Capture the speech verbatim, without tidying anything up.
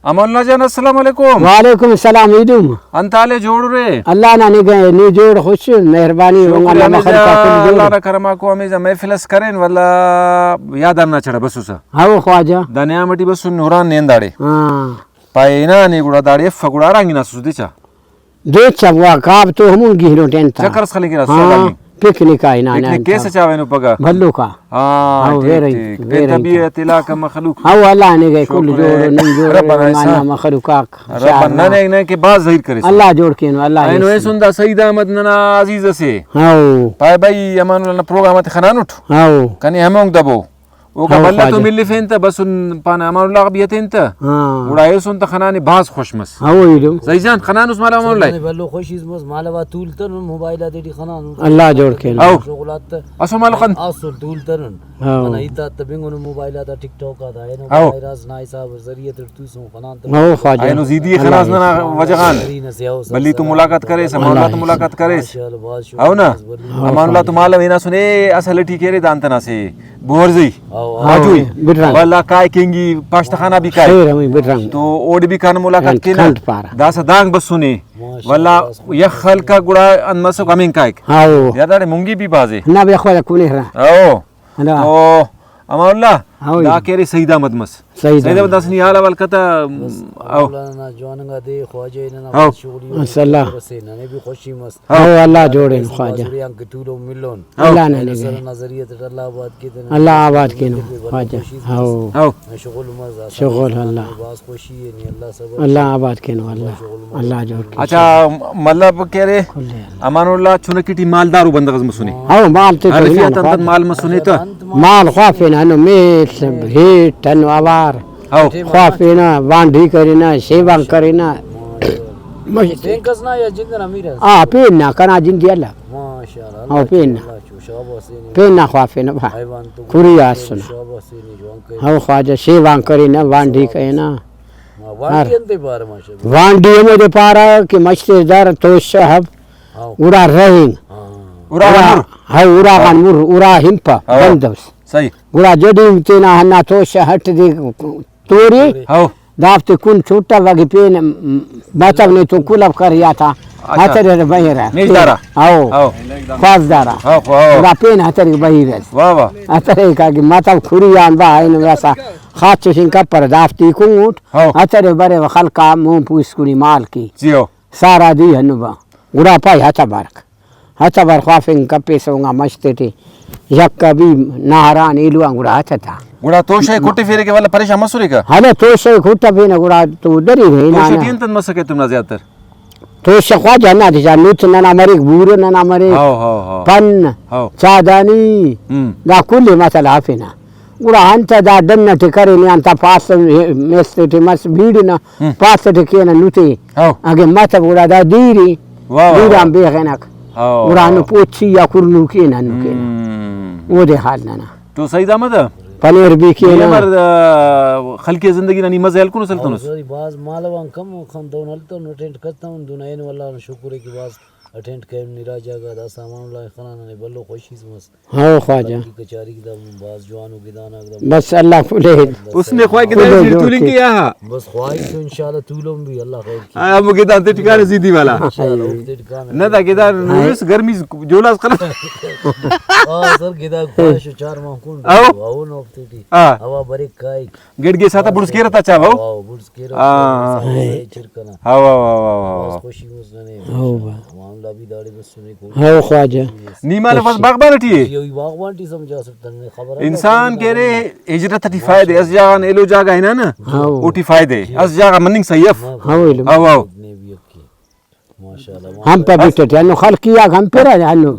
امان اللہ جان، السلام علیکم۔ وعلیکم السلام، ایدم۔ انت حال ءِ، جوڑ ارے؟ اللہ نا نگہ، نی جوڑ خوش، مہربانی، شکر رنگ اللہ الحمدللہ، مخلوق آ کل جوڑ۔ اللہ نا کرم آکو، ہمیشہ محفل اس کرین، ولدا یاد آن نا چڑا بسوسہ۔ ہاؤ خواجہ۔ دا نیام ٹی بسن ہران نے انداڑے۔ ہاں۔ پائے ہنا نے گڑا داڑے افا گڑا ہرانگ ہناسس دچا۔ دچا وا کاب تو ہمون گہنو ٹینٹ تا۔ چکر اس خلنگ ہنا، ہاں، سودا گنگ۔ پکنک آ ہنا پکنک نا کیسہ انت۔ چاوینو پگہ۔ بھلوکا۔ ہاں، ہاؤ، ٹھیک، ویرہ ٹھیک۔ انت، بے ویرہ انت۔ طبیعت علاقہ مخلوق۔ ہاؤ، اللہ نے گئے کل شکر جوڑ ہے۔ نن جوڑ رب انا مانا احسان۔ مخلوق آک۔ رب انشاءاللہ۔ ننے، ننے کہ باز ظاہر کرے۔ اللہ جوڑ کینو، اللہ اینو احسان۔ ایسن دا سعید احمد ننا عزیز اسے۔ ہاؤ۔ پائے بھائی، امان اللہ نا پروگرام آتے خنانٹ۔ ہاؤ۔ کنے ہمونگ دبو۔ اوکا ہاؤ، بھلا تو خواجہ۔ ملفین تہ بسن پانہ امان اللہ غا بھی ہتین تہ۔ ہاں۔ گڑا ایسن تہ خنانے بھاز خوش مس۔ ہاؤ، ایدم۔ زئی جان، خنانس مالا امان اللہ۔ بھلو خوشی اس مس، مالا وا تولتنن موبائل آتے ٹی خنانن۔ اللہ جوڑ کینو۔ ہاؤ۔ شغل آتا۔ اسو مالو خن۔ اسل تولتنن۔ ہاؤ۔ انا ہیت آتا بنگنن موبائل آتا، ٹک ٹاک آتا، اینو ہاؤ۔ وائرس نا حساب ذریعہ تیٹ توسن خنان تہ۔ ہاؤ خواجہ۔ اینو زیدی اللہ خناس ننا وجہ غان۔ بھلی تو ملاقات کریس، امان اللہ تو ملاقات کریس۔ ماشاءاللہ، بھاز شکریہ۔ ہاؤ نا؟ بھلو۔ امان اللہ تو مالو ہناسن اے اصل ٹی کیرے دانتنا سے۔ بورزئی، ہاؤ، ہاؤ۔ آجوئی، بٹران۔ ولدا کائے کنگی پاشتخانہ بھی کائے۔ خیر ہمیں بٹران۔ تو اوڑے بھی کان ملاقات کھنڈ، کینہ۔ کھنڈ پارہ۔ داسہ دانگ بسنے۔ ماشاءاللہ، ولدا یخ خلکا گڑا انت مسوک ہمین کائک۔ ہاؤ۔ یا داڑے مونگی بھی بازے۔ نہ بے خواجہ کنے ہرا۔ ہاؤ۔ ہلا۔ تو امان اللہ، ہاؤ۔ دا کہ ارے سعید احمد مس۔ سعید سعید احمد احمد۔ داسہ نی حال احوال کتہ، بس، ہاؤ۔ اللہ نا جواننگا دے، خواجہ ننا ہاؤ۔ بس شغلی ماشاءاللہ۔ رسے، ننے بھی خوشی مس۔ ہاؤ، اللہ جوڑین خواجہ۔ سورے آن کہ تولون ملون۔ ہاؤ۔ اللہ نا اینو نگہ۔ سر نا ذریعہ تیٹ اللہ آباد کے تینا۔ اللہ آباد کینو خواجہ۔ ہاؤ۔ ہاؤ۔ شغل مس، شغل اللہ۔ بھاز خوشی ہے نی، اللہ صبر اللہ آباد کینو، اللہ۔ اللہ جوڑ کے۔ اچھا، مطلب کہ ارے، کل اللہ۔ امان اللہ چنکی ٹی مالدارو بندغ اس مسنے۔ ہاؤ، مال تے تو عارفیت ہنا انت خواجہ۔ مال مسنے تہ۔ مال خوافینا ہنو میڷ، ہیٹ ہنو اوار۔ ہاؤ۔ خوافینا، وانڈی کرینا، شیوان کرینا۔ ماشاءاللہ۔ تینکس نا یا جند نا میراث؟ آ، پین نا، کنا جندی اللہ۔ ماشاءاللہ، ہاؤ، اللہ پین نا۔ اللہ چو شاباس اینے۔ پین نا خوافینا با۔ حیوان تو کھری آ اسنا۔ شاباس اینے، جوان کرینا۔ ہاؤ خواجہ، شیوان کرینا، وانڈی کرینا۔ ہاں، وانڈی ہر۔ انتے پارہ ماشاءاللہ؟ وانڈی ہمودے پارہ کہ مش تے در توشہ ہب۔ ہاؤ۔ گڑا رہینگ۔ ہاں۔ ارا گڑا، ہمر۔ ہاؤ، ارا غان مر، ارا ہنپہ، ہاؤ۔ بند اس۔ صحیح۔ گڑا جڈی تینا ہندا توشہ ہٹ دے توری، ہاؤ۔ دافتے کن چٹہ وگی پین بتو نے تو کلب کر یا تھا۔ اچھا۔ ہتر بہیرہ۔ میش دارا۔ ہاؤ۔ ہاؤ۔ خواز دارا۔ ہاؤ، ہاؤ۔ گڑا پین ہتر بہیرہ۔ واہ، واہ۔ ہتر کا کہ متو کھری آن با اینو ایسا خاص چشن کپر دافتی کنگوٹ۔ ہاؤ۔ ہتر برے و خلقا مون پوسکنی مال کی۔ جی ہاؤ۔ سارا دی ہنو با۔ گڑا پائے ہتہ برک۔ ہتہ بر خوافنگ کپیسہ اونگا مش تیٹی۔ یکہ بھی نہران ایلوان گڑا ہتہ تا۔ گڑا توشہ کٹفیرے کہ ولدا پریشان مسرے کہ؟ ہلو توشہ کٹفینہ گڑا تو دریرہ توشہ ہنانہ۔ ٹی انت انت مسکہ تم نا زیادہ تر؟ توشہ خواجہ ہندا تچا نت ننا مریک، بورہ ننا مریک، ہاؤ، ہاؤ، ہاؤ۔ پن، ہاؤ۔ چادانی، ہم۔ دا کل مسئلہ ہرفنہ۔ گڑا انت دا ڈن ئٹی کرینے آن تا پاس میل تیٹی مس بیڑنہ، ہم۔ پاس ئٹی کینہ نتے۔ ہاؤ۔ اگہ متو گڑا دا دیری، واہ، واہ، دیران واہ۔ بیغنک۔ ہاؤ، گڑا ہاؤ۔ ہنو پوچی یا کرنو کینہ ہنو کینہ۔ ہم۔ اودے حال ننا۔ تو سعید احمد؟ پنیر بھی کینہ۔ نی امر، آ، خلقی زندگی نا نی مزہ ہلکنس ہلتنس؟ ہاؤ، سر، بھاز مالو آن کم خن دہن ہلتون، اٹینڈ کتون، دہن اینو اللہ نا شکر ءِ کہ بھاز اٹینڈ کرین نی راج آ گا، داسہ امان اللہ خنانے بھلو خوشی اس مس۔ ہاؤ خواجہ۔ کچاری دا بھاز جوانو گدان آک دا۔ بس اللہ کل ءِ۔ اس نے خواہی گدان کل ءِ زیر جوڑ تولنگ کے۔ کے آہا۔ بس خواہی تو انشاءاللہ تولون بھی، اللہ خیر کی۔ آ، ہمو گدان تے ٹھکانے زیدی والا۔ انشاءاللہ، اوفتے ٹھکانے۔ نہ دا گدان ہائے۔ اس گرمی جولاس خلا۔ آ، سر گدان خواہش و چار ماہ کن۔ آؤ۔ آؤ نا اوفتے ٹی۔ آ۔ ہوا بریک کائک۔ گڑ گیس آتا بڑز کیرہ تا چا باؤ؟ واو، بڑز کیرہ ہاں۔ تا، سائے چرکنا۔ ہاں، واہ، واہ، واہ، واہ، واہ۔ بس خوشی مس ننے۔ ہاں، واہ۔ معاملہ بھی داڑے بس سنے کو۔ ہاں، خواجہ۔ نی مالو بس باغبان ٹی ہے؟ جی، وہی باغبان ٹی سمجھا سکتا نے، خبر ہے نا، انسان کہہ رہے ہجرت ٹی فائدہ، اس جاگہ نے ایلو جاگہ ہے نا نا؟ ہاں۔ اوٹی فائدہ ہے۔ اس جاگہ مننگ صحیح اف۔ ہاں، ایلو۔ ہاں، واو۔ نے بھی اکی۔ ماشاءاللہ، ہم پہ ماشاءاللہ۔ بٹٹ، انو خلقی آگ ہم پیرا ہنو۔